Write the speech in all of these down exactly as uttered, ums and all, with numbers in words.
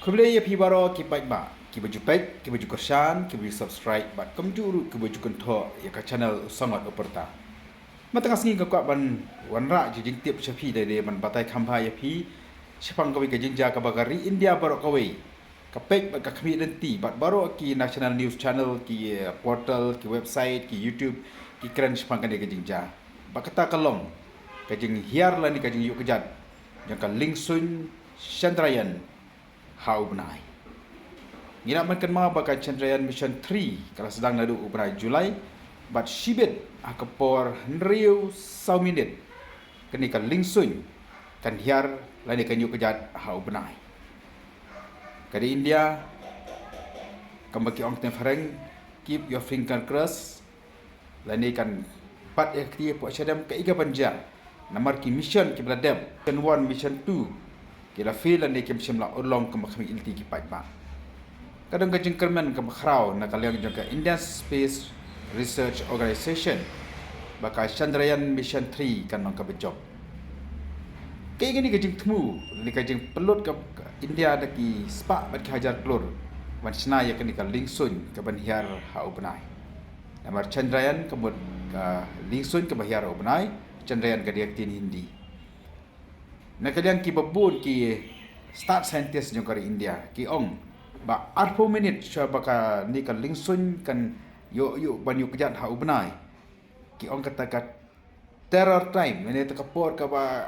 Khublei ïa phi baroh ki paidbah, ki ba ju peit, ki ba ju kyrshan, ki ba ju subscribe bad kumjuh ruh ki ba ju kynthoh ïa ka channel U Sangot U Pyrta. Mynta ka sngi nga kwah ban wanrah jingtip sha phi, da dei ban batai kham bha ïa phi shaphang kawei ka jingjia kaba ka ri India baroh kawei ka peit bad ka khmih lynti, bad baroh ki national news channel, ki, eh, portal, ki website, ki YouTube, ki kren shaphang kane ka jingjia. Bad kata ka long ka jinghiar lane ka jingïuh kjat jong ka liengsuiñ Chandrayaan ha u bnai. Ngi lah ban kynmaw ba ka Chandrayaan Mission three ka la sdang naduh u bnai July, bad shibit ha ka por hynriew saw minit kane ka liengsuiñ kan hiar lane kan ïuh kjat ha u bnai. Ka ri India, kumba ki ong ha ka ktien phareng, keep your finger crossed, lane kan pat ïa ka kti hapoh shadem kaei kaban jia. Namar ki mission kiba la dep, Mission one, Mission two, ki la fail lane kim shym la urlong kumba khmih lynti ki paidbah. Ka don ka jingkyrmen kaba khraw na ka liang jong ka Indian Space Research Organisation ba ka Chandrayaan Mission three kan long kaba jop. Kaei kane ka jingthmu lane ka jingpynlut ka, ka India da ki spah bad ki hajar klur ban shna ïa kane ka liengsuiñ kaban hiar ha u bnai? Namar Chandrayaan ka mut ka liengsuiñ kaba hiar ha u bnai, Chandrayaan ka dei ka ktien Hindi. Na ka liang kiba bun ki stad scientist jong ka ri India ki ong ba arphew minit shuwa ba kane ka liengsuiñ kan ïuh, ïuh ban ïuh kjat ha u bnai, ki ong kata ka terror time, lane kata ka por kaba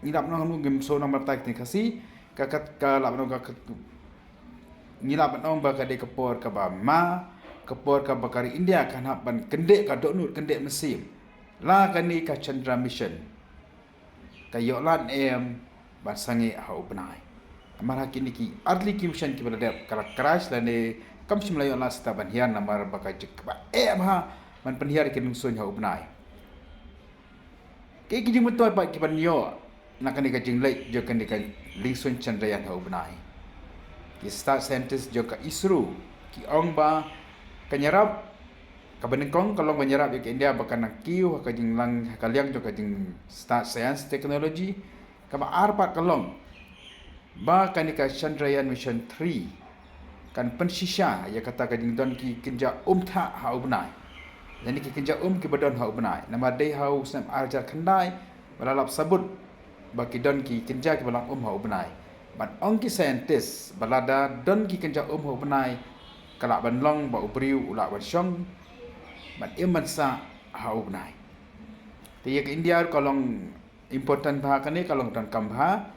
ngi lah ban ong, ngim sngewthuh namar kata ka ktien Khasi, ka, ka, ka lah ban ong ka, ka, ngi lah ban ong ba ka dei ka por kaba ma, ka por kaba ka ri India kan hap ban kyndit ka dohnud, kyndit mynsiem. La kane ka Chandra Mission ka ïoh lad em ban sangeh ha u bnai. Namar ha kine ki early ki mission kiba la dep ka la crash lane kam shym la ïoh lad shisha ban hiar namar ba ka jingkyrmen kaba eh bha ban pynhiar ïa ki liengsuiñ ha u bnai. Kaei ki jingmyntoi pat kiban ïoh na kane ka jingleit jong kane ka liengsuiñ Chandrayaan ha u bnai? Ki stad scientist jong ka ISRO ki ong ba kan ïarap, kaba nyngkong ka long ban ïarap ïa ka India ba kan nang kiew ha ka jinglang, ha ka liang jong ka jingstad science technology. Kaba ar pat ka long ba kane ka Chandrayaan Mission three kan pynshisha ïa kata ka jingdon ki kynja um thah ha u bnai, lane ki kynja um kiba don ha u bnai. Namar dei ha u snem ar hajar khyndai ba la lap sabut ba ki don ki kynja kiba long um ha u bnai. Bad ong ki scientist ba lada don ki kynja um ha u bnai, ka lah ban long ba u briew u lah ban shong ban im ban sah ha u bnai. Te ïa ka India ruh ka long important bha kane, ka long donkam bha.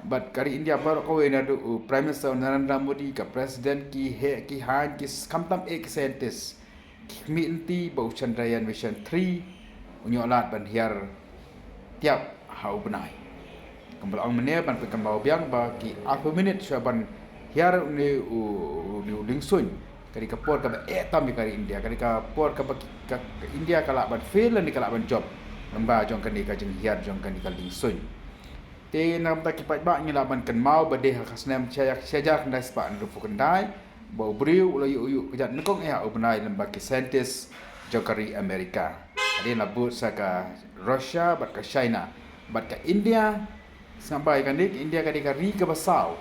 Bad ka ri India baroh kawei, naduh u Prime Minister Narendra Modi, ka President, ki heh ki haiñ, ki s-, khamtam eh ki scientist, ki khmih lynti ba u Chandrayaan Mission three un ïoh lad ban hiar tiap ha u bnai. Kumba la ong mynne, ban pynkynmaw biang ba ki arphew minit shuwa ban hiar une u, une u liengsuiñ, ka dei ka por kaba eh tam ïa ka ri India, ka dei ka por kaba ki, ka, ka India ka lah ban fail lane ka lah ban jop lyngba jong kane ka jinghiar jong kane ka liengsuiñ. Te na ka bynta ki paidbah, ngi lah ban kynmaw ba dei ha ka snem shi hajar, shi hajar khyndai spah hynriewphew khyndai ba u briew u la ïuh, u ïuh kjat nyngkong eh ha u bnai lyngba ki scientist jong ka ri America, hadien la bud sa ka Russia bad ka China. Bad ka India, sngap bha ïa kane, ka India ka dei ka ri kaba saw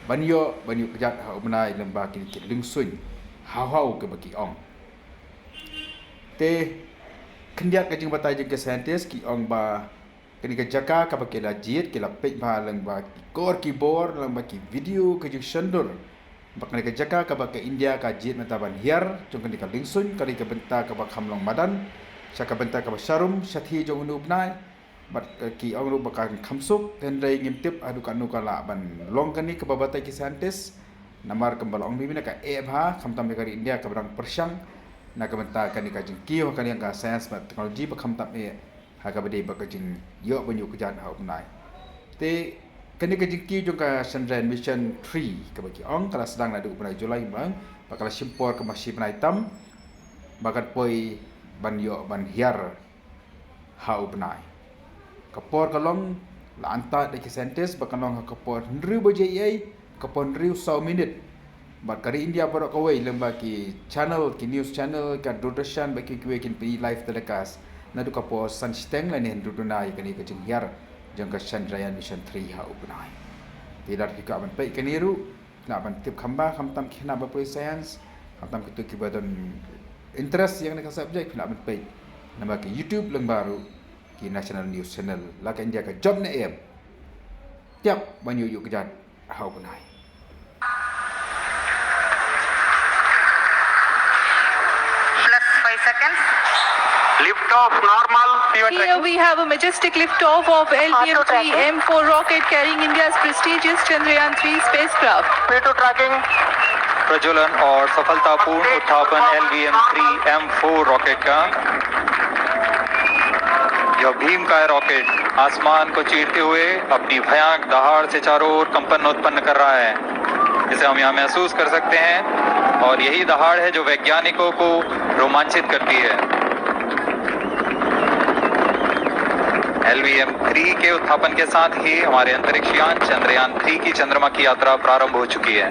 ban ïoh, ban ïuh kjat ha u bnai lyngba kine ki liengsuiñ haw haw kaba ki ong. Te khyndiat ka jingbatai jong ki scientist ki ong ba kane ka jaka kaba ki la jied, ki la peit bha lyngba ki kor ki bor, lyngba ki video, ka jingshon dur ba kane ka jaka kaba ka India ka jied mynta ban hiar jong kane ka liengsuiñ ka dei ka bynta kaba kham long madan sha ka bynta kaba sharum shathie jong une u bnai. Bad, eh, ki ong ruh ba kan kham suk, hynrei ngim tip haduh katno ka lah ban long kane kaba batai ki scientist. Namar kumba la ong mynne, ka eh bha, khamtam ïa ka ri India kaba dang pyrshang na ka bynta kane ka jingkiew ha ka liang ka science bad technology ba khamtam eh ha kaba dei ba ka jingïoh ban ïuh kjat ha u bnai. Te kane ka jingkiew jong ka Chandrayaan Mission three kaba ki ong ka la sdang naduh u bnai July, ba ka la shim por kaba shi bnai tam ba kan poi ban ïoh ban hiar ha u bnai. Ka por ka long, la antad da ki scientist ba kan long ha ka por hynriew baje eiei, ka por hynriew saw minit. Bad ka ri India baroh kawei lyngba ki channel, ki news channel, ka Doordarshan bad kiwei kiwei kin pyni live telecast naduh ka por san shiteng lane hynriew duna ïa kane ka jinghiar jong ka Chandrayaan Mission three ha u bnai. Te lada phi kwah ban peit kane ruh, Phi lah ban tip kham bha, khamtam ki khynnah ba pule science, khamtam kito kiba don interest ïa kane ka subject, phi lah ban peit namar ki YouTube lyngba ruh ki national news channel la ka India ka jop ne em. Tiap ban ïoh ïoh kjat ha u bnai. Plus five seconds. Lift off normal. P one. Here we have a majestic liftoff of L V M three M four rocket carrying India's prestigious Chandrayaan three spacecraft. P two tracking. प्रज्वलन और सफलतापूर्ण उत्थापन L V M three M four rocket का। यह भीमकाय rocket आसमान को चीरते हुए अपनी भयानक दहाड़ से चारों ओर कंपन उत्पन्न कर रहा है, जिसे हम यहाँ महसूस कर सकते हैं। और यही दहाड़ है जो वैज्ञानिकों को रोमांचित करती है। L V M three के उत्थापन के साथ ही हमारे अंतरिक्ष यान चंद्रयान थ्री की चंद्रमा की यात्रा प्रारंभ हो चुकी है।